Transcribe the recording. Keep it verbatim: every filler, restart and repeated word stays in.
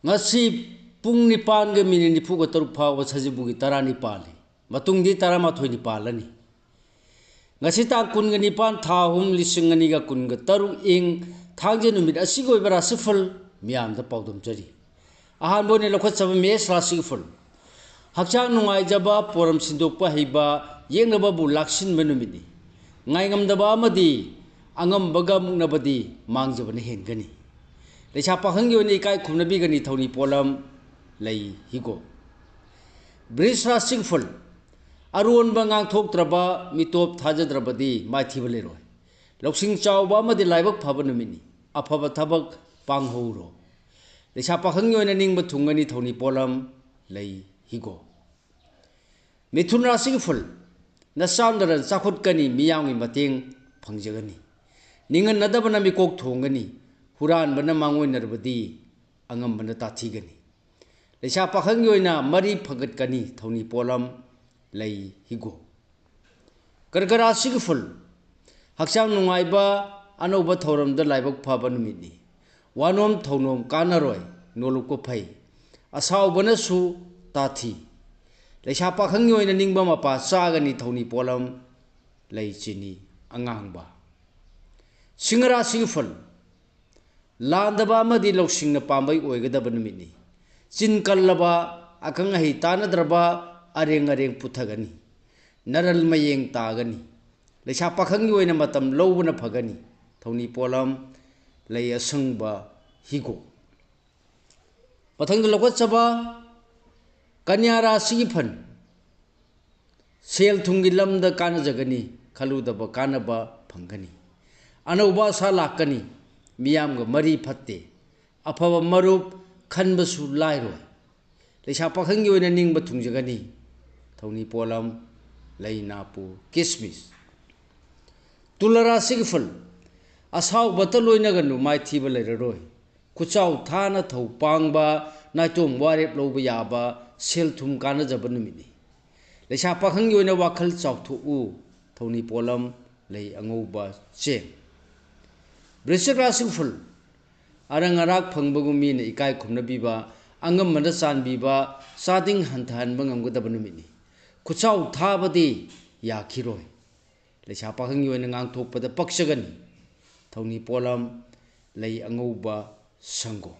ꯉꯁꯤ ꯄꯨꯡ ꯅꯤꯄꯥꯟꯒ ꯃꯤꯅꯤꯠ ꯅꯤꯐꯨꯒ ꯇꯔꯨꯛ ꯐꯥꯎꯕ ꯁꯖꯤꯕꯨꯒꯤ ꯇꯔꯥꯅꯤ ꯄꯥꯜꯂꯤ꯫ ꯃꯇꯨꯡꯗꯤ ꯇꯔꯥꯃꯥꯊꯣꯏꯅꯤ ꯄꯥꯜꯂꯅꯤ꯫ ꯉꯁꯤ ꯇꯥꯡ ꯀꯨꯟꯒ ꯅꯤꯄꯥꯟ, ꯊꯥ ꯑꯍꯨꯝ, ꯂꯤꯁꯤꯡ ꯑꯅꯤꯒ ꯀꯨꯟꯒ ꯇꯔꯨꯛ, ꯏꯪ ꯊꯥꯡꯖ ꯅꯨꯃꯤꯠ ꯑꯁꯤꯒꯤ ꯑꯣꯏꯕ ꯔꯥꯁꯤꯐꯜ ꯃꯤꯌꯥꯝꯗ ꯄꯥꯎꯗꯝꯖꯔꯤ꯫ ꯑꯍꯥꯟꯕ ꯑꯣꯏꯅ ꯂꯧꯈꯠꯆꯕ ꯃꯦꯁ ꯔꯥꯁꯤꯒꯤ ꯐꯜ꯫ ꯍꯛꯆꯥꯡ ꯅꯨꯡꯉꯥꯏꯖꯕ, ꯄꯣꯔꯝ ꯁꯤꯟꯗꯣꯛꯄ ꯍꯩꯕ, ꯌꯦꯛꯅꯕꯕꯨ ꯂꯥꯛꯁꯤꯟꯕ ꯅꯨꯃꯤꯠꯅꯤ꯫ ꯉꯥꯏꯉꯝꯗꯕ ꯑꯃꯗꯤ ꯑꯉꯝꯕꯒ ꯃꯨꯛꯅꯕꯗꯤ ꯃꯥꯡꯖꯕꯅ ꯍꯦꯟꯒꯅꯤ꯫ ꯂꯩꯁꯥ ꯄꯥꯈꯪꯒꯤ ꯑꯣꯏꯅ ꯏꯀꯥꯏ ꯈꯨꯝꯅꯕꯤꯒꯅꯤ ꯊꯧꯅꯤ ꯄꯣꯠꯂꯝ ꯂꯩ ꯍꯤꯒꯣꯛ꯫ ꯕ꯭ꯔꯤꯖ ꯔꯥꯁꯤꯒꯤ ꯐꯜ꯫ ꯑꯔꯣꯟꯕ ꯉꯥꯡꯊꯣꯛꯇ꯭ꯔꯕ, ꯃꯤꯇꯣꯞ ꯊꯥꯖꯗ꯭ꯔꯕꯗꯤ ꯃꯥꯏꯊꯤꯕ ꯂꯩꯔꯣꯏ꯫ ꯂꯧꯁꯤꯡ ꯆꯥꯎꯕ ꯑꯃꯗꯤ ꯂꯥꯏꯕꯛ ꯐꯕ ꯅꯨꯃꯤꯠꯅꯤ꯫ ꯑꯐꯕ ꯊꯕꯛ ꯄꯥꯡꯍꯧꯔꯣ꯫ ꯂꯩꯁꯥ ꯄꯥꯈꯪꯒꯤ ꯑꯣꯏꯅ ꯅꯤꯡꯕ ꯊꯨꯡꯒꯅꯤ ꯊꯧꯅꯤ ꯄꯣꯠꯂꯝ ꯂꯩ ꯍꯤꯒꯣꯛ꯫ ꯃꯤꯊꯨꯟ ꯔꯥꯁꯤꯒꯤ ꯐꯜ꯫ ꯅꯆꯥꯟꯗꯅ ꯆꯥꯎꯈꯠꯀꯅꯤ, ꯃꯤꯌꯥꯝꯒꯤ ꯃꯇꯦꯡ ꯐꯪꯖꯒꯅꯤ꯫ ꯅꯤꯡꯍꯟꯅꯗꯕꯅ ꯃꯤꯀꯣꯛ ꯊꯣꯡꯒꯅꯤ꯫ ꯍꯨꯔꯥꯟꯕꯅ ꯃꯥꯡꯑꯣꯏꯅꯔꯕꯗꯤ ꯑꯉꯝꯕꯅ ꯇꯥꯊꯤꯒꯅꯤ꯫ ꯂꯩꯁꯥ ꯄꯥꯈꯪꯒꯤ ꯑꯣꯏꯅ ꯃꯔꯤ ꯐꯒꯠꯀꯅꯤ ꯊꯧꯅꯤ ꯄꯣꯠꯂꯝ ꯂꯩ ꯍꯤꯒꯣꯛ꯫ ꯀꯔꯀ ꯔꯥꯁꯤꯒꯤ ꯐꯜ꯫ ꯍꯛꯆꯥꯡ ꯅꯨꯡꯉꯥꯏꯕ, ꯑꯅꯧꯕ ꯊꯧꯔꯝꯗ ꯂꯥꯏꯕꯛ ꯐꯕ ꯅꯨꯃꯤꯠꯅꯤ꯫ ꯋꯥꯅꯣꯝ ꯊꯧꯅꯣꯝ ꯀꯥꯟꯅꯔꯣꯏ, ꯅꯣꯂꯨꯛꯄ ꯐꯩ꯫ ꯑꯁꯥꯎꯕꯅꯁꯨ ꯇꯥꯊꯤ꯫ ꯂꯩꯁꯥ ꯄꯥꯈꯪꯒꯤ ꯑꯣꯏꯅ ꯅꯤꯡꯕ ꯃꯄꯥ ꯆꯥꯒꯅꯤ ꯊꯧꯅꯤ ꯄꯣꯠꯂꯝ ꯂꯩ ꯆꯤꯅꯤ ꯑꯉꯥꯡꯕ꯫ ꯁꯤꯡꯍ ꯔꯥꯁꯤꯒꯤ ꯐꯜ꯫ ꯂꯥꯟꯗꯕ ꯑꯃꯗꯤ ꯂꯧꯁꯤꯡꯅ ꯄꯥꯝꯕꯩ ꯑꯣꯏꯒꯗꯕ ꯅꯨꯃꯤꯠꯅꯤ꯫ ꯆꯤꯟ ꯀꯜꯂꯕ, ꯑꯈꯪ ꯑꯍꯩ ꯇꯥꯟꯅꯗ꯭ꯔꯕ, ꯑꯔꯦꯡ ꯑꯔꯦꯡ ꯄꯨꯊꯒꯅꯤ꯫ ꯅꯔꯜ ꯃꯌꯦꯡ ꯇꯥꯒꯅꯤ꯫ ꯂꯩꯁꯥ ꯄꯥꯈꯪꯒꯤ ꯑꯣꯏꯅ ꯃꯇꯝ ꯂꯧꯕꯅ ꯐꯒꯅꯤ꯫ ꯊꯧꯅꯤ ꯄꯣꯠꯂꯝ ꯂꯩ ꯑꯁꯪꯕ ꯍꯤꯒꯣꯛ꯫ ꯃꯊꯪꯗ ꯂꯧꯈꯠꯆꯕ ꯀꯟꯌꯥ ꯔꯥꯁꯤꯒꯤ ꯐꯜ꯫ ꯁꯦꯜ ꯊꯨꯝꯒꯤ ꯂꯝꯗ ꯀꯥꯟꯅꯖꯒꯅꯤ, ꯈꯜꯂꯨꯗꯕ ꯀꯥꯟꯅꯕ ꯐꯪꯒꯅꯤ꯫ ꯑꯅꯧꯕ ꯑꯁꯥ ꯂꯥꯛꯀꯅꯤ, ꯃꯤꯌꯥꯝꯒ ꯃꯔꯤ ꯐꯠꯇꯦ꯫ ꯑꯐꯕ ꯃꯔꯨꯞ ꯈꯟꯕꯁꯨ ꯂꯥꯏꯔꯣꯏ꯫ ꯂꯩꯁꯥ ꯄꯥꯈꯪꯒꯤ ꯑꯣꯏꯅ ꯅꯤꯡꯕ ꯊꯨꯡꯖꯒꯅꯤ꯫ ꯊꯧꯅꯤ ꯄꯣꯠꯂꯝ ꯂꯩ ꯅꯥꯄꯨ ꯀꯤꯁꯃꯤꯁ꯫ ꯇꯨꯂꯥ ꯔꯥꯁꯤꯒꯤ ꯐꯜ꯫ ꯑꯁꯥꯎꯕꯇ ꯂꯣꯏꯅꯒꯅꯨ, ꯃꯥꯏꯊꯤꯕ ꯂꯩꯔꯔꯣꯏ꯫ ꯈꯨꯆꯥꯎ ꯊꯥꯅ ꯊꯧ ꯄꯥꯡꯕ, ꯅꯥꯏꯇꯣꯝ ꯋꯥꯔꯦꯞ ꯂꯧꯕ ꯌꯥꯕ, ꯁꯦꯜ ꯊꯨꯝ ꯀꯥꯟꯅꯖꯕ ꯅꯨꯃꯤꯠꯅꯤ꯫ ꯂꯩꯁꯥ ꯄꯥꯈꯪꯒꯤ ꯑꯣꯏꯅ ꯋꯥꯈꯜ ꯆꯥꯎꯊꯣꯛꯎ꯫ ꯊꯧꯅꯤ ꯄꯣꯠꯂꯝ ꯂꯩ ꯑꯉꯧꯕ ꯆꯦꯡ꯫ ꯕ꯭ꯔꯤꯁꯤꯛ ꯔꯥꯁꯤꯒꯤ ꯐꯜ꯫ ꯑꯔꯪ ꯑꯔꯥꯛ ꯐꯪꯕꯒꯨꯝ ꯃꯤꯅ ꯏꯀꯥꯏ ꯈꯨꯝꯅꯕꯤꯕ, ꯑꯉꯝꯕꯅ ꯆꯥꯟꯕꯤꯕ, ꯆꯥꯗꯤꯡ ꯍꯟꯊꯍꯟꯕ ꯉꯝꯒꯗꯕ ꯅꯨꯃꯤꯠꯅꯤ꯫ ꯈꯨꯠꯁꯥꯎ ꯊꯥꯕꯗꯤ ꯌꯥꯈꯤꯔꯣꯏ꯫ ꯂꯩꯁꯥ ꯄꯥꯈꯪꯒꯤ ꯑꯣꯏꯅ ꯉꯥꯡꯊꯣꯛꯄꯗ ꯄꯛꯆꯒꯅꯤ꯫ ꯊꯧꯅꯤ ꯄꯣꯠꯂꯝ, ꯂꯩ ꯑꯉꯧꯕ, ꯁꯪꯒꯣꯝ꯫